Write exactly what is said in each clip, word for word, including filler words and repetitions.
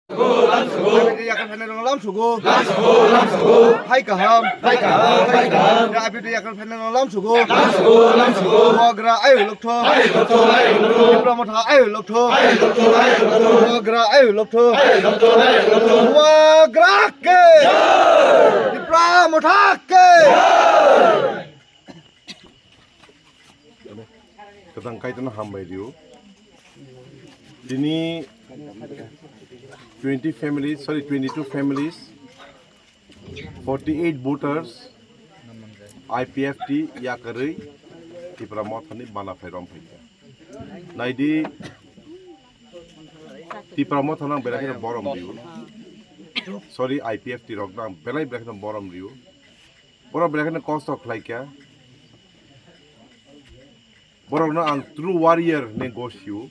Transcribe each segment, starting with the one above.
Yakar phainai rong lam sugo. Hai kaham. Hai kaham. Yakar phainai rong lam sugo. Bubagra ayu lokthok. Tipra Motha ayu lokthok. Bubagra ayu lokthok. Bubagra ke. Tipra Motha ke. Kwthang Kaitorno hambai rio. Tini twenty families, sorry, twenty-two families, forty-eight voters, I P F T yakarwi Tipra Mothani bana phai rom phaikha. Naidi, Tipra Mothano ang belai kheno borom rio. Sorry, I P F T rokno ang belai belai kheno borom rio. Borok belai kheno kosto khlaikha. Borokno ang true warrior hinwi gosio.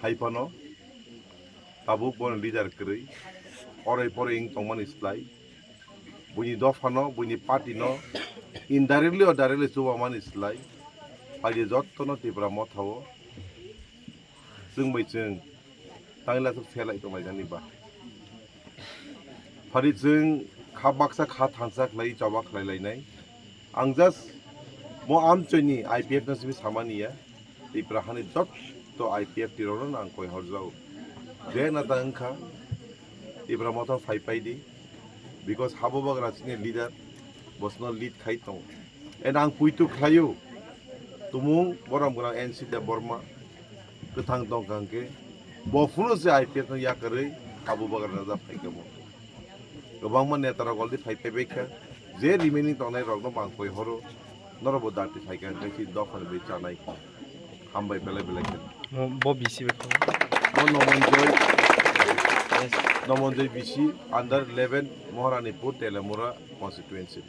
Hai phano tabuk bono leader kwrwi. Oroi poroi wng tongmani slai. Buini dophano, buini party no indirectly or directly chubamani slai. Phaidi jottono Tipra Mothao. Chwng bai chwng tangla se phelai tonglaijani ba. Phari chwng kha baksa kha thansa khlai choba khlai lainai. Ang just mo amchoini I P F no simi samani ya. Tipra hani jotto I P F T rokno ang koi horjao. Je na ta wngkha Tipra Motha phai pai di. Because Habubagra chini leader, bosno lead khai tong. And ang puitu khlaio, tumung borom gwnang N C Debbarma, kwthang tongkha hwnkhe, bo phuru se I P F no yakarwi Habubagra da phaikha bo. Kwbangma neta rok already phai phai baikha, je remaining tongnai rokno bo ang koi horo, norok bo dati phaikha hwnkhe si dophani bai chanai. Hambai belai belai khe. Mo-, bo B C bai kho. Bo Nomonjoy, Nomonjoy B C under eleven Moharanipur Telemura constituency.